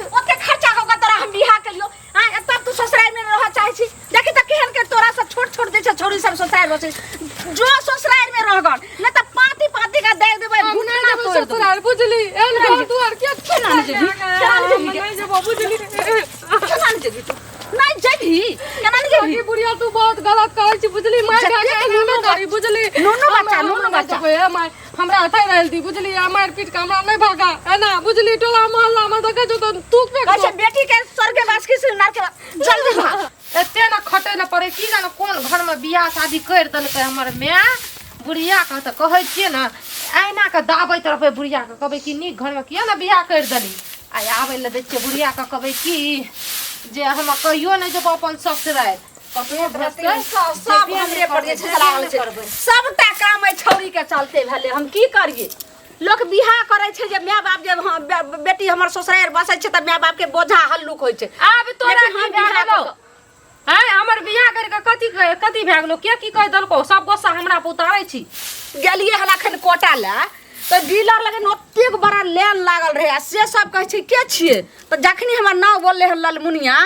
ओते खर्चा कऽ के तोरा हम बियाह केलियो आ तब तू ससुराल में रह चाहे छी देखी त केहन के तोरा सब छोट छोट जे छै छोरी सब ससुराल रहै छै जो ससुराल में रह गल नहीं त पाती पाती का दे देबै हम घुटना नहि जेबै तोड़ देबै ससुराल बुझली एहन घर दुआर के केना नहि जेबही केना नहि जेबही नहि जेबो बुझली केना नहि जेबही तू नहीं जेबही केना नहि जेबही की बुढ़िया तू बहुत गलत करै छी बुझली माय जतेक खा के नुनू नुनू करी बुझली नुनू बच्चा, हम नुनू नहि बच्चा। जेबै, हे माय हमरा अथै रहल दी बुझली आ मारि पीट के हमरा नहि भगा एना बुझली टोला मोहल्ला में देखै छौ तऽ तू फेंक कहै छै बेटी के स्वर्गे वास की से नरके वास जल्दी भाग एते ने खटै ने पड़े की जाने कोन घर में बियाह शादी कर देलकै हमर माय बुढ़िया के तऽ कहै छियै ने ऐना के दाबैत रहबै बुढ़िया के कहबै कि नीक घर में किया ने बियाह कर देली आ आबै लए दै छियै बुढ़िया के कहबै कि जे हम कहियो नहि जेबो अपन ससुरारि ककरो भेजतै सब सब हमरे पर जे छै से लागल छै सबटा काम एहि छौरी के चलते भेलै हम की करियै लोक बियाह करै छै जे माय बाप जे हँ, बेटी हमर ससुरारि बसै छै तऽ माय बाप के बोझा हल्लुक होइ छै आब तोरा लेकिन की हम भए बियाह गेलौ कऽ आँय हमर बियाह करि कऽ कथी कथी भए गेलौ के की कहि देलकौ सब गोस्सा हमरा पर उतारै छी गेलियै हन अखन कोटा लए तऽ डीलर लगे ओतेक बड़ा लाइन लागल रहै आ से सब कहै छै के छियै तऽ जखनी हमर नाम बोलले हन ललमुनिया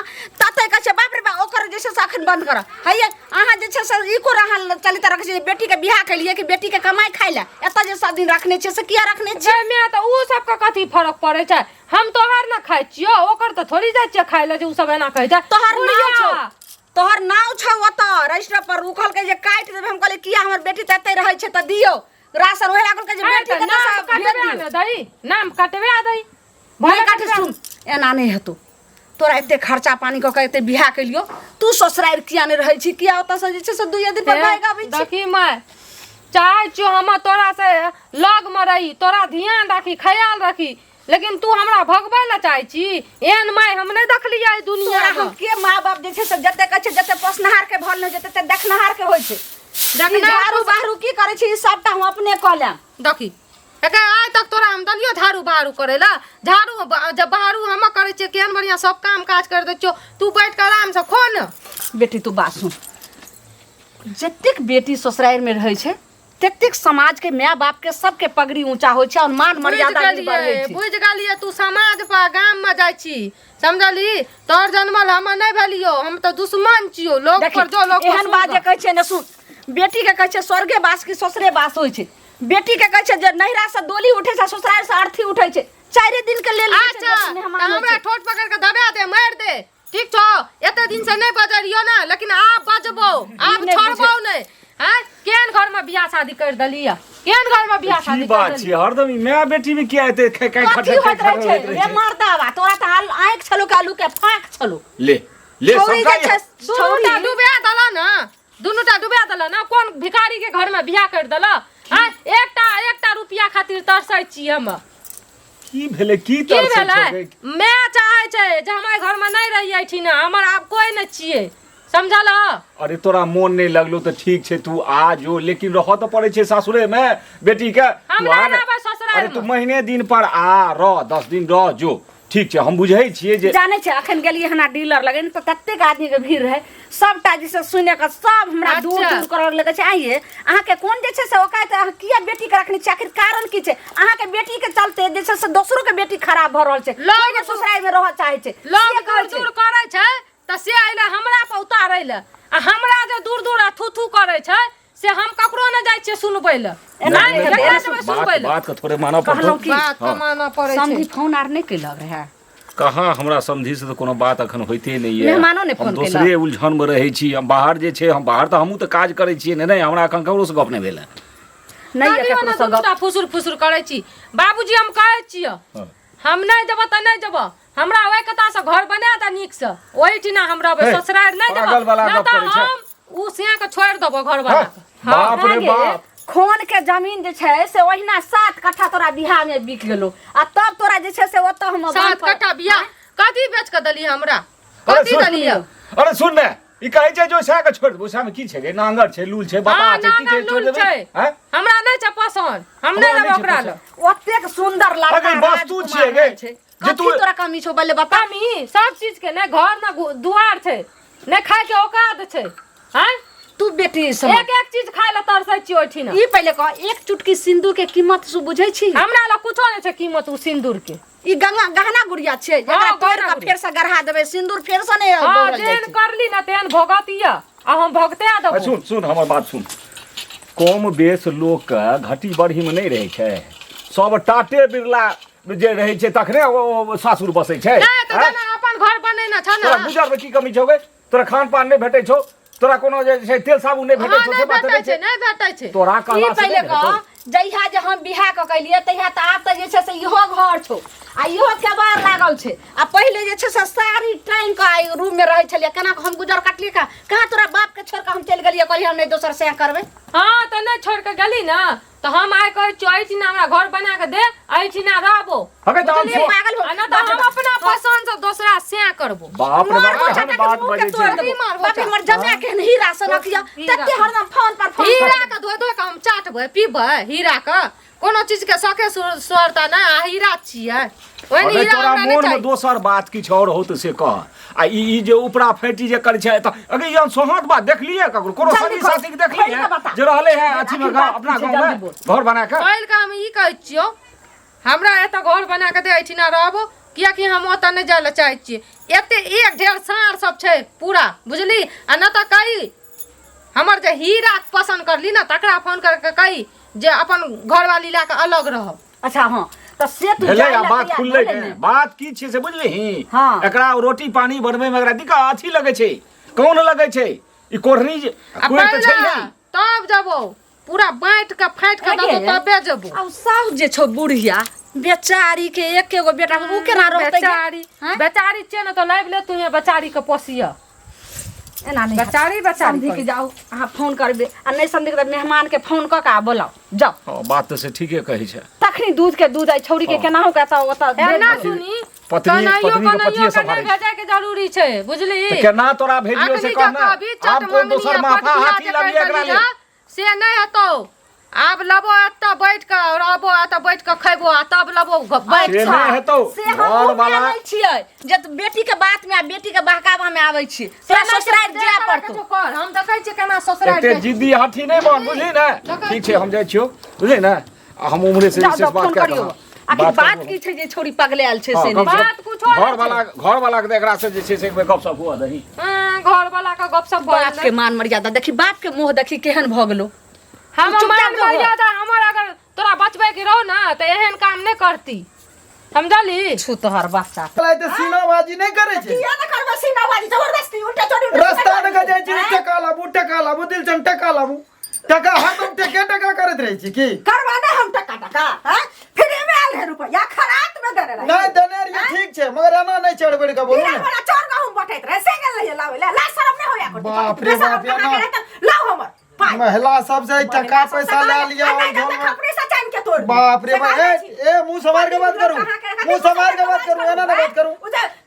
तते कहै छै बाप रे बाप ओकर जे छै से अखन बंद कर हैये अहाँ जे छै से ई कोन अहाँ चलित रखै छियै बेटीके बियाह केलियै कि बेटीके कमाइ खाइ लए एतऽ जे सब दिन रखने छियै से किया रखने छियै गै माय तऽ उ सबके कथी फरक पड़ै छै हम तोहर ने खाइ छियौ ओकर तऽ थोड़ी जाइ छियै खाइ लए जे उ सब एना कहै छै तोहर नाम बुढ़िया। छौ तोहर नाव छौ ओतऽ रजिस्टर पर ओ कहलकै जे काटि देबै हम कहलियै किया हमर बेटी तऽ एतै रहै छै तऽ दियौ राशन ओहे लागल जे आँय बेटी तऽ के नाम तऽ भेज कटबे दियौ ने दही नाम कटबे दही भले काटे सुन एना नहि हेतौ तोरा एते खर्चा पानी कऽ के एते बियाह केलियो तू ससुरारि किया नहि रहै छी किया ओतऽ से जे छै से दुइये दिन पर भागि आबै छी देखी माय चाहै छियौ हम तोरा से लगमे रही तोरा ध्यान राखी ख्याल रखी लेकिन तू हमरा भगबै लए चाहै छी एहन माय हम नहि देखलियै एहि दुनिया तोरा हम के माँ बाप जे छै से जते कहै छै जते पोसनहार के भल नहि होइ छै तते देखनहार के होइ छै ई देखनहार झाड़ू बहारू की करै छै ई सबटा हम अपने कऽ लेब देखी एकर आइ तक तोरा हम देलियौ झाड़ू बहारू करै लए झाड़ू जब बहारू हम करै छियै केहन बढ़िआँ सब काम काज कर दै छियौ तू बैठ कऽ आरामसँ खो ने बेटी तू बात सुन जतेक बेटी ससुरारिमे रहै छै ततेक समाज के माय बाप के सबके पगड़ी ऊंचा होइ छै और मान बुझि मर्यादा भी बढ़ै गेलियै छै बुझि गेलियै तू समाज पर गाममे जाइ छी समझली तोहर जनमल हम नहि भेलियौ हम तऽ दुश्मन छियौ लोक देखी, पर जो लोक पर एहन सुन बात जे कऽ। कहै छै ने सुन बेटी के कहै छै स्वर्गे वास की ससुरे वास होइ छै बेटी के कहै छै जे नैहरा से डोली उठै छै ससुराल से अर्थी उठै छै चारे दिन के लेल जे छै अच्छा बेटी मेहमान तऽ होइ हमरा छै। ठोट पकड़ के दबा दे मारि दे ठीक छौ एते दिन से नहि बजलियो ने लेकिन आब बजबो आब नहि छोड़बो नहि हैं केहन घर में बियाह शादी कर देली केहन घर में बियाह की शादी कर बात देली छै हरदम ई माय बेटी में किया एते खे खे कथी खटर होइत रहै खटर छै होइत रहै रे छै मर्दावा तोरा तऽ आँखि छलो के आलू के फाँक छलो ले ले छौरी सबटा जे छै दुनूटा छौरी डुबा देला ना दुनूटा डुबा देला ना कोन भिखारी के घर में बियाह कर देला हैं एकटा एकटा रुपया खातिर तरसै छी हम की भेलै की की तरसै भेलै छौ गे? मैं चाहै छै जे हमर घर में नहीं रहियै ठिना हमर आब कोई नहीं छियै समझल अरे तोरा मोन नहि लगलो तऽ ठीक छै तू आ जो लेकिन रहऽ तऽ पड़ै छै सासुरे मे बेटी के हम तू आ नहि ने। रहबै ससुरारिमे। अरे तू महीने दिन पर आ रह 10 दिन रह जो ठीक छै हम बुझै छियै जे जानै छै अखन गेलियै हन डीलर लगे तऽ ततेक आदमी के भीड़ रहै सबटा जे छै सुने कऽ सब हमरा दूर अच्छा। दूर करऽ लगै छै आइये अहाँके कोन जे छै से औकात अहाँ किया बेटी के रखने छियै आखिर कारण की छै अहाँके बेटी के चलते जे छै से दोसरो के बेटी खराब भऽ रहल छै लोग कोइ ने ससुरारि मे रहऽ चाहै छै लोग से कहै दूर छै दूर करै छै तऽ से अइले हमरा पर उतारै लए आ हमरा जे दूर दूर आ थू थू करै छै से हम ककरो नहि जाइ छियै सुनबै लए एना नहि नहि केकरा हेतै। जेबै बात सुनबै लए बात के थोड़े मानऽ पड़तौ कहलहुँ की बात के मानऽ पड़ै छै समधी फोन आर नहि केलक रहए कहाँ हमरा समझी से तऽ कोनो बात अखन होइते नहि यऽ मेहमानो नहि हम फोन दोसरे केलक। उलझन मे रहै छी हम बाहर जे छै हम बाहर तऽ हमहूँ तऽ काज करै छियै नहि नहि हमरा अखन ककरो से गप नहि भेल हँ नहि यऽ कहियो ककरो ने सँ गप दूटा फुसुर फुसुर करै छी बाबूजी हम कहै छियै हँ। हम नहि देबऽ तऽ नहि देबऽ हमरा ओहि कता से घर बना दे नीक से ओहिठिना हम रहबै हे, ससुरारि नहि देबऽ पागल वाला नहि गप तऽ करै छै। हम उ सिया के छोड़ि देबऽ घर वाला के हँ, बाप रे गे, बाप खून के जमीन जे छै से ओहिना 7 कट्ठा तोरा बिहार में बिक गेलो आ तब तोरा जे छै से ओतऽ हम 7 कट्ठा बिया कथी बेच के देली हमरा अरे कथी सुन देली अरे सुन ने ई कहै छै जो सएह के छोड़ि देबो सएह में की छै गे नांगर छै लूल छै बाबा हाँ छै की छै नांगर छोड़ि लूल देबै छै हैं हमरा नहि छै पसंद हम नहि हमरा लेबै नहि छै ओकरा पसंद। लग ओतेक सुंदर लड़का अरे वस्तु राजकुमार छियै गे। रहै छै। जे कथी तू- तोरा कमी छौ बल्ले बता कमी सब चीज के नहि घर ने दुआर छै नहि खाय के औकात छै हैं तू बेटी समझ एक एक चीज खाय लए तरसै छी ओहिठिना ई पहिले कह एक चुटकी सिंदूर के कीमत सु बुझै छी हमरा लग कुछो नहि छै कीमत ओ सिंदूर के ई गंगा गहना गुड़िया छै जेकरा हाँ, तोड़ गहना के गुड़िया। फेर से गढ़ा देबै सिंदूर फेर से नहीं हाँ दौड़ल जाइ जेहन छै। करली ना तेहन भोगतिया आ हम भोगते आ आ, देबो सुन सुन हमर बात सुन कम बेस लोकके घटी बढ़ीमे नहि रहै छै सब टाटे बिरला जे रहै छै तखने ओ सासुर बसै छै नहि तऽ आँय? जेना अपन घर बनेने छ तोरा ने गुजरमे की कमी छौ गे तोरा खान पान नहि भेटै छौ तोरा कोनो जे छै तेल साबुन नहि भेटै हाँ छौ नहि से बात भेटै नहि छै छै नहि भेटै छै तोरा ई कहला से पहिले नहि भेटौ कह जहिया जे हम बियाह कऽ केलियै तहिया तऽ आब तऽ जे छै से इहो घर छौ आ इहो केबाड़ लागल छै आ पहिले जे छै से साड़ी टाँगि कऽ आ रूम मे रहै छलियै केना कऽ हम गुजर कटलियै कहाँ कहाँ तोरा बाप के छोड़ि कऽ हम चलि गेलियै कहलियै हम नहि दोसर सएह करबै हाँ तऽ नहि छोड़ि कऽ गेली ने तऽ हम आइ कहै छियौ एहिठिना हमरा घर बना कऽ दे एहिठिना रहबो हगे तऽ हम बुझलियै? छो- पागल हो आ नहि तऽ हम अपना पसन्द से दोसरा सएह करबो बाप रे मार बाप बच्चा केहन के बात मुँह के बजै तोड़ छै देबो। मार बाप रे, बच्चा। हमर जमाए केहन हीरा सनक यऽ हीरा। तते हरदम फोन पर फोन हीरा के धो धो के हम चाटबै पीबै हीरा के कोनो चीज के शखे सुरता नहि आ हीरा छियै ओहन अगर हीरा तोरा हमरा नहि मोन में चाही दोसर बात किछु और हो तऽ से कह आ ई ई जे उपरा फैटी जे करै छै तऽ अगर ई सोहत बात देखलियै ककरो कोनो जल्दी संगी खोल। साथी के देखलियै खोलि कऽ बता। जे रहले है अथी में आखिर गाँव बात अपना की छै, गाँव जल्दी में बोल। घर बना के पहिल के हम ई कहै छियौ हमरा एतऽ घर बना कऽ दे एहिठिना रहबो किएकि हम ओतऽ नहि जाय लए चाहै छियै एते एक ढेर साँढ़ सब छै पूरा बुझली आ नहि तऽ कही हमर जे हीरा पसन्द करली ने तकरा फोन करके कही जे अपन घरवाली लए कऽ अलग रहब अच्छा हाँ तऽ से तू भेलै जाय आ लए बात तैयार खुललै भेलै ने ने। बात की छै से बुझलिही हाँ। एकरा रोटी पानी बनबै में एकरा दिक्कत अथी लगै छै कौन लगै छै ई कोढ़नी जे आ कोढ़ तऽ छै पहिले ही तब जबो पूरा बाँटि कऽ फाँटि कऽ अगे, देतौ तबे जेबो आ उ साउस जे छौ बुढ़िया बेचारी के एक एगो बेटा उ केना रहतै गे? बेचारी हैं? बेचारी छियै ने तऽ लाबि ले तू बेचारी के पोसिय एना नहि हैत। बेचारी बेचारी समझी के जाउ अहाँ फोन करबै आ नहि समझी के तऽ मेहमान के फोन कऽ के आ बोलाउ जाउ हँ बात तऽ से ठीके कहै छै तखनी दूध के दूध आई छौरी के हाँ। केनाहु के तऽ ओतऽ भेज एना देबै। सुनी पत्नी- कन्हैयो पत्नी के कन्हैयो पतिये के नहि सम्हारै छै। भेजै के जरूरी छै बुझली तऽ केना तोरा भेजियो से अखनी कह जे ने कहबी चट आब कोन दोसर मंगनी आ माफा पटबिया हाथी जे लबिये करि एकरा देली लेल हँ, से नहि हेतौ आब लबो एतऽ बैठ कऽ रहबो एतऽ बैठ कऽ खैबो आ तब लबो बैठ से अच्छा, नहि हेतौ। से हम घर वाला- नहि छियै जे तू बेटी के बात में आ बेटी के बहकावा में आबै छी तोरा ससुरारि जाय पड़तौ कर हम देखै छियै केना ससुरारि एते जाइ छै। जिद्दी हाथी नहि बन बुझली ने देखै ठीक छै हम जाइ छियौ बुझली ने आ हम उम्हरे से जाओ विशेष जाओ बात फोन कए करियौ कऽ आखिर बात बात करबो। की छै जे छोरी पगलायल छै हाँ, से कम नहि से कम बात कुछो नहि घर वाला घर वाला के तऽ एकरा से जे छै से एक बेर गपशप हुअ दही हँ, घर वाला के गपशप भऽ बाप के गेलै। मान मर्यादा देखी बाप के मुंह देखी केहन भऽ गेलो हम चुपचाप मान जो घर। मर्यादा हमर अगर तोरा बचबै के रहो ना तऽ एहन काम नहि करती समझली छू तोहर बच्चा तऽ सीनाबाजी नहि करै छै किया न करबै सीनाबाजी जबरदस्ती उल्टा चोरी रास्ता दऽ जाइ छी टका लाबू टका लाबू दिल चन टका लाबू टका हरदम टके टका करैत रहै छी की करवा ना हम टका टका हैं फ्री में आयल रहे रुपया खरात में देने रहे नहि देने रहियै ठीक छै मगर एना नहि चढ़ बढ़ि कऽ बोलू हीरा ने वाला चार गहूम बटैत रहे से गेल रहियै लाबै ला ला शरम नहि होया करतै बाप रे बाप, कहाँ एना- के रहतै लाओ हमर पाइ महिला सब से टका पैसा लए लिअ आ और नहि झोल तऽ में- खपरी से चाइन के तोड़ बाप रे बाप ए ए मुंह संभार के बात करू मुंह संभार के बात करू एना नहि बात करू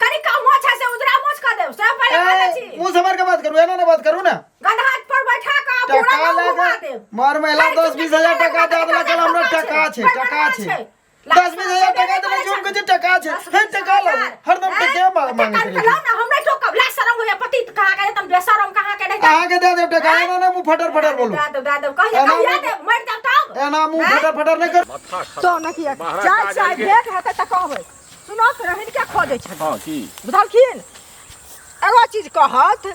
कनि कम मोछ है से उजरा मोछ कऽ देब सब पहिले कह दै ए छी मुंह संभार के बात करू एना नहि बात करू ने गदहा पर बैठा कऽ पूरा टका गाँव लए घुमा के देब मार महिला 10-20 हजार टका दए देलक हमरा टका छै टका छै 10-20 हजार टका देलक जोन के टका छै हे टका लाबू हरदम टके मांगैत रहै लाओ ना हमरा टोकब ला शरम होया पति कहाँ के तुम बेशरम कहाँ के नहीं अहाँके दए देब टका एना नहि मुँह फटर फटर बोलू दे देब दे देब कहिया एना कहिया मुँह- देब मर जाब तब एना मुँह फटर फटर नहि कर तो न किया बाहर जाय काज चाय आबि गेल। भेंट हेतै तऽ कहबै सुनो रहन के खोजै छै हँ की बुझलखिन एगो चीज कहत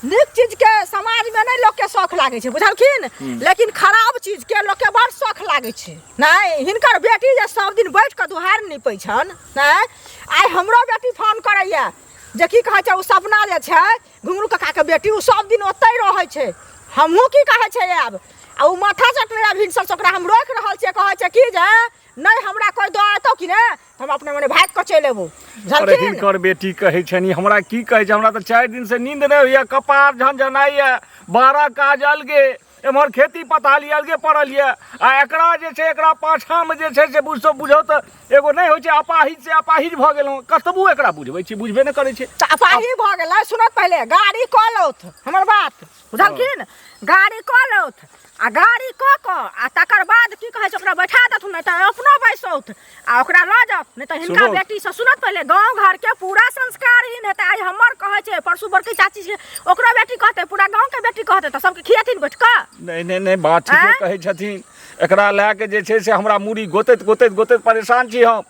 नीक चीजके समाजमे नहि लोकके शौख लागै छै बुझलखिन लेकिन खराब चीजके लोकके बड़ शौख लागै छै नहि हिनकर बेटी जे सब दिन बैठ कऽ दुहार नीपै छनि नहि आइ हमरो बेटी फोन करैए जे की कहै छै ओ सपना जे छै घुंघरू काकाके बेटी ओ सब दिन ओतहि रहै छै हमहूँ की कहै छै आब आ ओ माथा चटने आब हिनसर ओकरा हम रोकि रहल छियै कहै छै की जे नहि हमरा कोइ दऽ एतौ कि ने हम अपने मने भागि कऽ चलि एबौ अरे बुझलखिन हिनकर बेटी कहै छनि हमरा की कहै छै हमरा तऽ 4 दिन से नींद नहि होइए कपार झनझनाइए 12 काज अलगे एम्हर खेती पथाली अलगे पड़ल यऽ आ एकरा जे छै एकरा पाछाँमे जे छै से बुझतो बुझौ तऽ एगो नहि होइ छै अपाहिज से अपाहिज भऽ गेलहुँ कतबो एकरा बुझबै छी बुझबे नहि करै छै तऽ अपाहिज भऽ गेलै सुनत पहिले गाड़ी कऽ लौथ हमर बात बुझलखिन गाड़ी कऽ लौथ आ गाड़ी कऽ कऽ आ तकर बाद की कहै छै ओकरा बैठा देथुन नहि तऽ अपनो बैसौथ आ ओकरा लऽ जाउ नहि तऽ हिनका सुनू। बेटीसँ सुनत पहिले गाँव घरके पूरा संस्कारहीन हेतै आइ हमर कहै छै परसू बड़की चाची छै ओकरो बेटी कहतै पूरा गाँवके बेटी कहतै तऽ सबके खिएथिन बैठ कऽ नहि नहि नहि बात ठीके आँय? कहै छथिन एकरा लए कऽ जे छै से हमरा मूड़ी गोतैत गोतैत गोतैत परेशान छी हम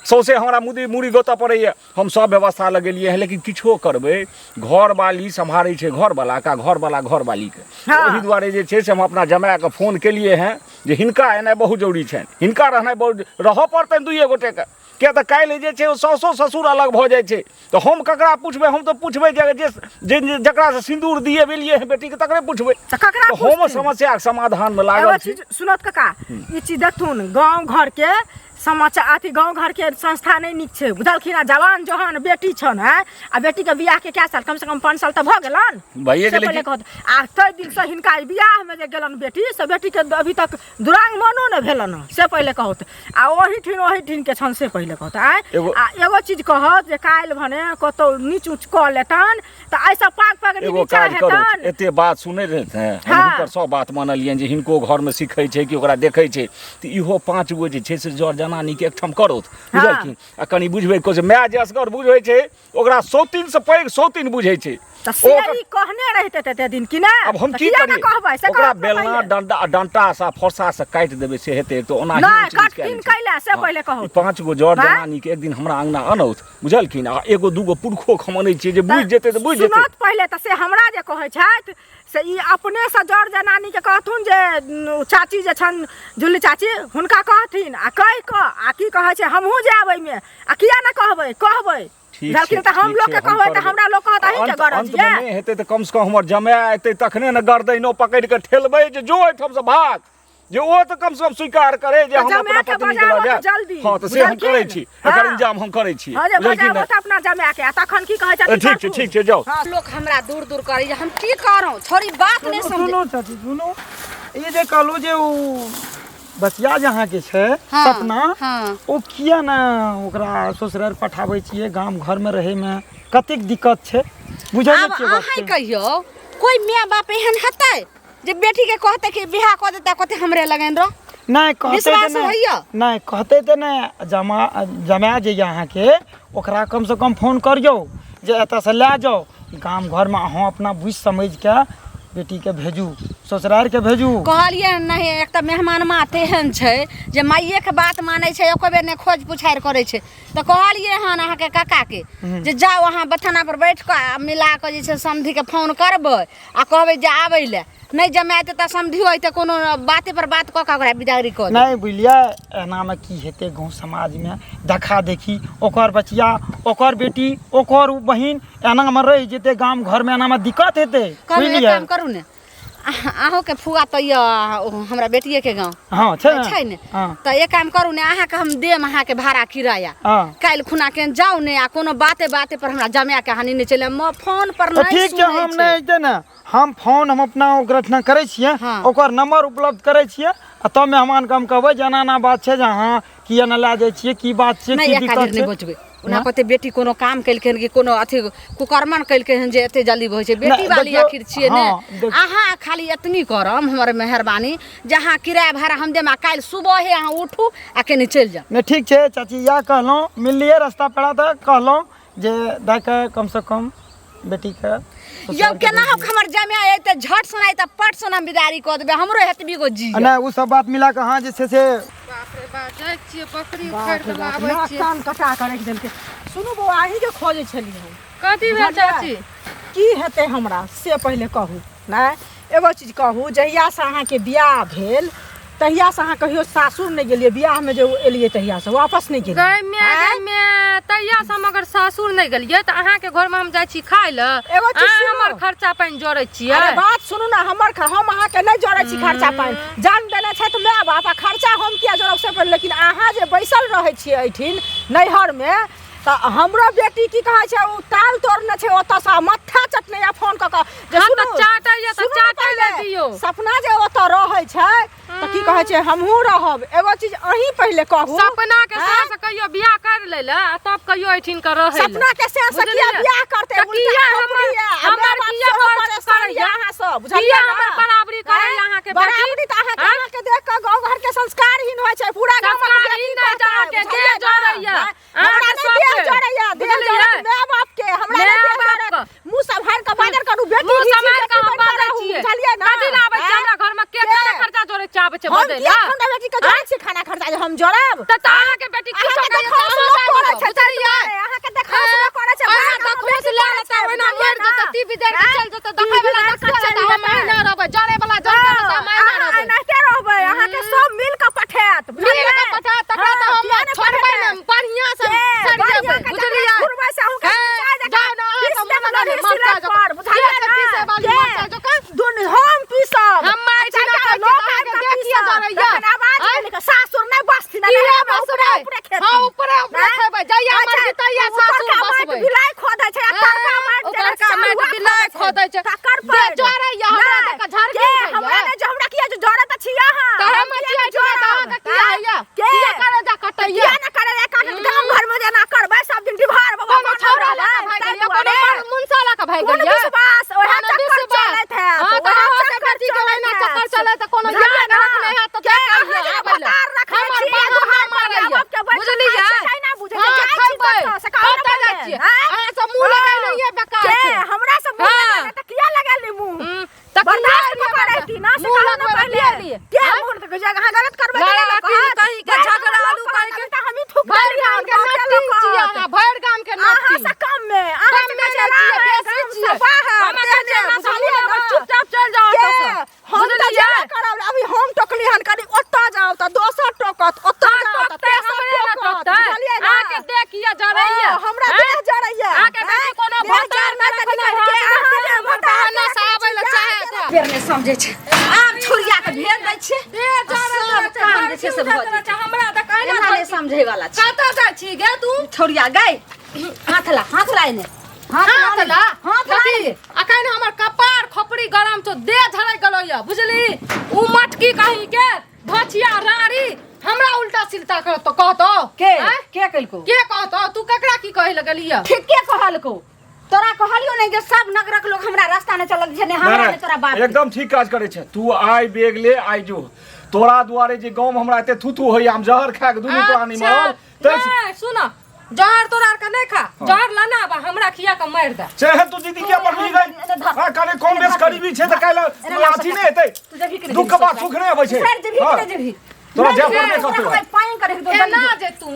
सौंसे हमरा मुदी मूड़ी गोतऽ पड़ैए। हम सब व्यवस्था लगेलियै हँ, लेकिन किछो करबै, घरवाली सम्हारै छै घरवलाके आ घरवला घरवालीके। ओहि दुआरे जे छै से हम अपना जमायके फोन केलियै हँ जे हिनका एनाइ बहुत जरूरी छनि, हिनका रहनाइ बहुत रहऽ पड़तनि दुइए गोटेके, किया तऽ काल्हि जे छै ओ साउसो ससुर अलग भऽ जाइ छै तऽ हम ककरा पुछबै? हम तऽ पुछबै जे जे जकरासँ सिन्दूर दिएबेलियै हँ बेटीके तकरे पुछबै। तऽ ककरा तऽ हम समस्याके समाधानमे लागल छी। सुनत काका, ई चीज देखथुन, गाँव घरके समाचार अथी गाँव घरके संस्था नहि नीक छै, बुझलखिन? आ जवान जहान बेटी छनि हैं, आ बेटीके बियाहके कए साल, कमसँ कम 5 साल तऽ भऽ गेलनि, भइए से गेलै पहिले कि? कहत। आ ताहि दिनसँ हिनका ई बियाहमे जे गेलनि बेटी, से बेटीके अभी तक दुरागमनो नहि भेलनि हँ, से पहिले कहत। आ ओहिठिन ओहिठिनके छनि, से पहिले कहत। आँय, आ एगो चीज कहत जे काल्हि भने कतहु नीच ऊँच कऽ लेतनि तऽ एहिसँ पाग पगड़ी एगो नीचा काज करू, हेतनि। एते बात सुनै रहै हम हाँ। हिनकर सब बात मानलियनि जे हिनको घरमे सिखै छै कि ओकरा देखै छै, तऽ इहो 5 गो जे छै से जर जनानीके एकठाम करौथ, बुझलखिन? आ कनि बुझबै को माय जे असगर बुझै छै ओकरा सौतीनसँ पैघ सौतीन बुझै छै। तऽ से ई कहने रहिते तते दिन कि नहि? आब हम तऽ की किया करी? नहि कहबै से ओकरा कहब ने बेलना पहिले। डंडा डंटा सा फरसा से काटि देबै से हेतै तऽ ओना नहि, काटथिन कैला से पहिले कहू। 5 गो जर आँय? जनानी के एक दिन हमरा अंगना अनौथ, बुझलखिन? आ एगो दूगो पुरखो हम अनै छियै जे बुझि जेतै तऽ बुझि जेतै। सुनत पहिले तऽ से हमरा जे कहै छथि से ई अपनेसँ जर जनानीके कहथुन जे चाची जे छनि झुल्ली चाची, हुनका कहथिन आ कहि कऽ आ की कहै छै हमहूँ जायब एहिमे। आ किया नहि कहबै? कहबै, ठीक बुझलखिन? छै, तऽ हम ठीक लोकके छै, हम कहबै तऽ करबै। हमरा लोक कहत अहीँके अंत गरज अंतमे यऽ। नहि हेतै तऽ कमसँ कम हमर जमाए एतै तखने ने गर्दैनो पकड़ि कऽ ठेलबै जे जो एहिठामसँ भाग, जे ओ तऽ कमसँ कम स्वीकार करे जे तऽ हम अपना जमाएके पत्नी के लऽ बजाबऽ जायब। जल्दी, हँ तऽ से हम बुझलखिन? करै छी, एकर हँ। इंतजाम हम करै छी, हँ, जे बुझलखिन बजाबऽ ने? तऽ अपना जमाएके आ तखन की कहै छथिन ठीक छै, करथुन। ठीक छै, जाउ। हँ। लोक हमरा दूर दूर करैए, हम की करू? छोड़ी बात नहि सुनू समझे। सुनू चाची, सुनू, ई जे कहलहुँ जे ओ बचिया जे अहाँके छै हाँ, सपना, हाँ। ओ किया ने ओकरा ससुरारि पठाबै छियै? गाम घरमे रहैमे कतेक दिक्कत छै, बुझै नहि आब छियै बात अहाँ के? कहियौ, कोइ माय बाप एहन हेतै जे बेटी के कहतै कि बियाह कऽ देतै, कहतै हमरे लगन रह? नहि कहतै तऽ विश्वास नहि होइया? नहि कहतै तऽ नहि। जमा जमा जे यऽ अहाँके, ओकरा कमसँ कम फोन करियौ जे एतऽसँ लए जाउ। गाम घरमे अहाँ अपना बुझि समझिके बेटीके भेजू, ससुरारिके भेजू। कहलियै नहि, एक तऽ मेहमानमा तेहन छै जे माइएके बात मानै छै, एको बेर नहि खोज पुछारि करै छै। तऽ कहलियै हन अहाँके काकाके जे जाउ अहाँ बथाना पर बैठ कऽ आ मिला कऽ जे छै समधिके फोन करबै आ कहबै जे आबै लए। नहि जमायतै तऽ समधियो अयतै, कोनो बाते पर बात कऽ कऽ ओकरा बिदागरी कऽ देबै। नहि बुझलियै, एनामे की हेतै? गाँव समाजमे देखा देखी, ओकर बचिया, ओकर बेटी, ओकर ओ बहिन एनामे रहि जेतै गाम घरमे, एनामे दिक्कत हेतै, कहलहुँ एक बुझलियै? काम करू ने, अहूँके फुआ तऽ यऽ हमरा बेटिएके गाँव। हँ छै ने। छै ने? हँ। तऽ एक काम करू ने, अहाँके हम देम अहाँके भाड़ा किराया। हँ। काल्हि खुना के जाउ ने आ कोनो बाते बाते पर हमरा जमाए के हानि नहि चलि फोन पर तऽ नहि ठीक छै, सुनै हम नहि हेतै ने, हम फोन हम अपना ओकरा ठिना करै छियै, हाँ। ओकर नंबर उपलब्ध करै छियै आ तब मेहमानके हम कहबै जे एना एना बात छै जे अहाँ किया नहि लए जाइ छियै, की बात छियै, नहि की एक दिक्कत बेर नहि छै। बचबै। ओना कहते बेटी कोनो काम केलकै हन कि कोनो अथी कुकर्मन केलकै हन जे एते जल्दी होइ छै? बेटी नहि, वाली देखियौ, आखिर छियै ने। हाँ, अहाँ खाली एतनी करम हमर मेहरबानी जे अहाँ किराया भाड़ा हम देम आ काल्हि सुबहे अहाँ उठू आ कनि चलि जाउ। नहि ठीक छै चाची, इएह कहलहुँ, मिललियै रस्ता पेड़ा तऽ कहलहुँ जे दए कऽ कमसँ कम बेटीके यौ केना हो हमर जमाय अयतै झट सुनाइ तऽ पट सुना बिदारी कऽ देबै, हमरो हेतबी गो जी। नहि ओ सब बात मिला कऽ अहाँ जे छै से बाप रे बाप, जाइ छियै बकरी बाप उखाड़ि रे कऽ बाप, लाबै नाक छियै। कान कटा कऽ राखि देलकै। सुनू बौआ, अहीँके खोजै छलियै हम। कथी भेल बुझलियै? चाची? की हेतै हमरा से पहिले कहू। नहि एगो चीज कहू, जहियासँ अहाँके बियाह भेल तहियासँ अहाँ कहियो सासुर नहि गेलियै? बियाहमे जे एलियै तहियासँ वापस नहि गेलियै? गै माय, गै माय, तहिया से हम अगर सासुर नहि गेलियै तऽ अहाँके घरमे हम जाइ छी खाय लए, एगो चीज अहाँ सुनू। हमर खर्चा पानि जोड़ै छियै? अरे बात सुनू ने, हमर हम अहाँके नहि जोड़ै छी खर्चा पानि, जान देने छथि माय बाप, आ खर्चा हम किया जोड़ब से पर। लेकिन अहाँ जे बैसल रहै छियै एहिठिन नैहरमे तऽ हमरो बेटी की कहै छै, ओ ताल तोड़ने छै ओतऽसँ आ मत्था चटने या फोन कऽ कऽ जे हँ, सुनू, तऽ चाटैए तऽ सुनू ने चाटै लए पहिले, दियौ। सपना जे ओतऽ रहै छै तऽ की कहै छै हमहूँ रहब। एगो चीज अहीं पहिले कहू, सपना के आँय? सास कहियो बियाह कर लै लए आ तब कहियो एहिठिन के रहै लए। सपना के सास किया बुझलियै? बियाह करतै? तऽ उल्टा किया खोपड़ी हमर ये, आ हमर माय बाप किया सेहो खर्च परेशान करैया? ये अहाँ सब, बुझलियै किया ने? हमर बराबरी करैया आँय? अहाँके बेटी? बराबरी तऽ अहाँके आँय? अहाँके देख कऽ गाँव घर के संस्कारहीन होइ छै पूरा गामक संस्कारहीन बेटी नहि छै, कहतै, अहाँके बुझलियै देह ने? जरैया। आँय? हमरा अहाँके नहि देह सबके। जरैया, देह बुझलियै? जरत माय बाप के, हमरा माय नहि देह बाप जरत। के। मुँह सम्हारि कऽ बाजल करू, बेटी मुँह ही छी, सम्हारि बेटी कऽ हम बनि कऽ बाजै रहू, छियै। बुझलियै ने? कथी लए आबै छियै आँय? हमरा घरमे? के के? खाना खर्चा जोड़ै छै आबै छै हम बजै किया लए? हमरा बेटी के जोड़ै छी खाना खर्चा जे हम जोड़ब? तऽ अहाँके बेटी किछो अहाँके कहियो देखो तऽ लोक ओहिना मरि जेतै, टीवी जरि के चलि जेतै, देखै वाला देखते रहतै, हम एहिना रहबै, जरै वाला जरते रहतै, हम एहिना रहबै। एनाहिते रहबै, अहाँके सब मिल कऽ पठायत। मिल के पठायत तकरा तऽ हम छोड़बै नहि, बढ़िआँ से सरियेबै, बुझलियै? जाउ ने, अहाँके मोन लगै मरचाइ जकाँ। के छै पीसै वाली मरचाइ जकाँ? हम पीसब। हम मारि छिना खाइ छी तऽ अहाँके देह किया जरैया? आवाज सासुर नहि बसथिन। किया बसबै? हाँ, ऊपरे ऊपरे खेबै, जहिया मरजी तहिया सासुर बसबै। बिलाइ खोदै छै आ तरका माटि उपरका माटि बिलाइ खोदै छै। तकर दे जरैया हमरा नहि, तऽ झरकी के उठैया। हमरा नहि, जे हमरा किया जे जरत अछि अहाँ? तऽ हम हम किया किया जरब? तऽ अहाँके किया होइया? के? किया करे जा कटैया? किया नहि करे जा काटत? गाम घरमे जेना करबै सब दिन डिभार बाबा कोनो बनल छौड़ा लऽ कऽ रहबै, भागि ताहि गेलियै, कोनो दुआरे। मुनसा लऽ कऽ भागि कोन गेलियै? विश्वास? ओएह कोनो चक्कर विश्वास? चलैत हैत, हाँ, तऽ ओएह अहाँके चक्कर बेटीके चलैत ओहिना हैत। चक्कर चलैत तऽ कोनो बुझलियै याद ने? रखने हैत तऽ के देखैया अहाँ जे आबै लए। भतार रखने हमर छी, बाबा दुहार पर मारैया। बाप के बैठ कऽ बुझलियै? खाइ छियै, नहि बुझै हाँ, छियै, जाइ छी खैबै। कतऽ से कहू ने कतऽ जाइ पहिले, छियै? आँय? अहाँ सब मुँह लगाइ नहि यऽ बेकार के छै। हमरा से मुँह हाँ। लगेले तऽ किया लगेली मुँह? तऽ किया बर्दाश्त लिअ कऽ कऽ रहती ना, से मुँह कहू ने लगबै पहिले। किया लिअ? के आँय? मुँह तऽ अहाँ गलत करबै तऽ नहि लड़ाकी कहत। कहीं के जाहि झगड़ालू लोक कहीं कहत के- तऽ हमही थूक भरि देली गाम के गाँव के नट्टी लोक छियै कहत। अहाँ, भरि गाम के अहाँ नट्टी। से कम में, अहाँ से कम में कहै छै, नहि छियै, राह बेसी गाम से छियै। बाहर, हमरा कहै छै, तेने, हमरा से बुझलियै मुँह ने? लगबै, चुपचाप चलि जाउ के? एतऽ से। हम तऽ बुझलियै? जेबे करब, अभी हम टोकली हन कनि ओतऽ जाउ तऽ दोसर टोकत, ओतऽ हाँ, जाउ तऽ टोकतै, तेसर हमरे ने टोकत, टोकतै। बुझलियै ने? अहाँके देह किया जरैया? ओ, हमरा आँय? देह जरैया। अहाँके बेटी कोनो देह भतार जरना नहि तऽ रखने निकलि के हैत, अहाँ जे हमर भतार बहाना से रखने आबै लए छी, चाहैत हैत। बेर नहि समझै छै, आब छोड़िया के भेज दै छियै। देह जरैत सब रहै छै, काम जे छै से भऽ उठैत रहै छै, हमरा तऽ कहिना एना नहि समझै वाला छै। कतऽ जाइ छी गे तू? छोड़िया गई, हाथ ला, हाथ ला एने, हाथ ला हाथ ला, हाथ ला। देखी, अखन हमर कपार खोपड़ी गरम छौ, देह झड़क गेलौ या, बुझली? उ मटकी कहीं के भछिया राड़ी हमरा उल्टा सिलता करत कहतो। के? आँय? के कलको? के कहतो? तू केकरा की कहे लगलिया? ठीके कहलको, तोरा कहलियो नहीं जे सब नगरक लोग हमरा रास्ता नहीं चलल छै, नहीं हमरा नहि, नहीं तोरा बाप के। एकदम ठीक काज करे छै तू। आइ बेग ले आइ जो, तोरा दुआरे जे गाँव में हमरा एते थू थू होइया, हम जहर खा के दुनू प्राणी मरल तै। नहीं, सुन, जहर तोरा आर के नहीं खा, जहर लाना बा, हमरा खिया के मार दे। से तू दीदी के पर बुझि गई। हां, कने कम बेस करीबी छै तऽ काल्हि एने ला अथी नहि हेतै। तू जेबही कि नहि? दुख के बाद सुख नहि अबै छै। ससुरारि जेबही कि हाँ। नहि जेबही? तोरा नहि जाय जेबही, पड़बे तोरा करतौ। कहबै पानि करे के एना जे तू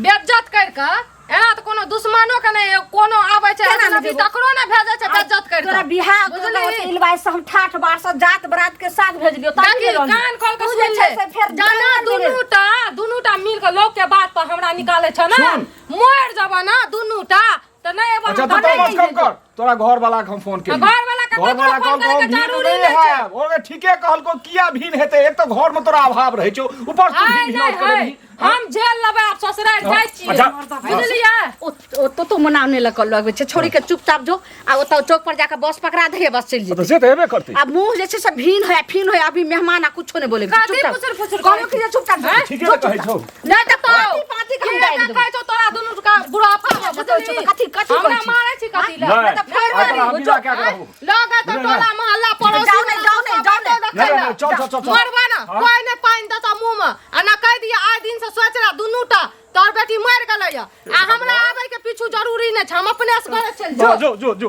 बेज्जत कर के, एना तऽ कोनो दुश्मनो के नहि कोनो आबै छै केना नहि अजनबी जेबो? तकरो नहि भेजै छै बेज्जत कर तोरा बियाह बुझली? इलवाई से हम ठाठ बाट से जात बरात के साथ भेजलियो, तब देखी, कान खोल के तू जे सुन छै ले से फेर जाना जान दुनू मिले। टा, दुनू टा मिल के लोक के बात पर हमरा निकाले छ ना, सुन। मर जब ना दुनू टा तऽ नहि एबो। अच्छा, हम तू तऽ तमस नहि कम कर। तोरा घर वाला के हम फोन केलियै। घर वाला के घर वाला ककरो फोन कहलको करैके भीन जरूरी नहि नहि छै। है। ओके, ठीके कहलको, किया भीन हेतै? एक तऽ घर में तोरा अभाव रहै छौ, ऊपर तू आइ भीन नहि भिनौट करै है, रही। हम झेल लेबै, आब ससुरारि जाइ छियै। अच्छा। बुझलियै? ओ तो तो मनावने लग लगबै छै छोड़ी के, चुपचाप जो आ ओतऽ चौक पर जाके बस पकड़ा दे, बस चलि तऽ जेतै। से तऽ हेबे करतै। आ मुंह जे छै से भीन होय फीन होय, अभी मेहमान आ कुछो नहि बोले। कथी चुपचाप फुसुर फुसुर कहलो करै कि जे चुपचाप जो। ठीके जो तऽ कहै चुपचाप। छौ। नहि तऽ तो पाँती पाँती के हम के दाबि देबै। कहै छौ तोरा दुनू का बुढ़ापा में, कहै छौ बुझली? तऽ कथी कथी हमरा कहै छी? मारै छी कथी लए? नहि, तऽ फेर आइ तोरा हम मारी, विदा कए के रहबो। लगे तऽ नहि, टोला मोहल्ला पड़ोसी जाउ नहि, जाउ नहि, जाउ नहि। नहि, नहि, चल चल चल चल। मरबा ना, हाँ? कोई नहि पानि देतौ मुँह में आ ना कहि दिया। आइ दिन से सोच रहा दुनू टा तोहर बेटी मरि गेलै आ हमरा आबै के पीछू जरूरी नहि छै, हम अपने से घरे चलि जो जाउ। जो जो जो।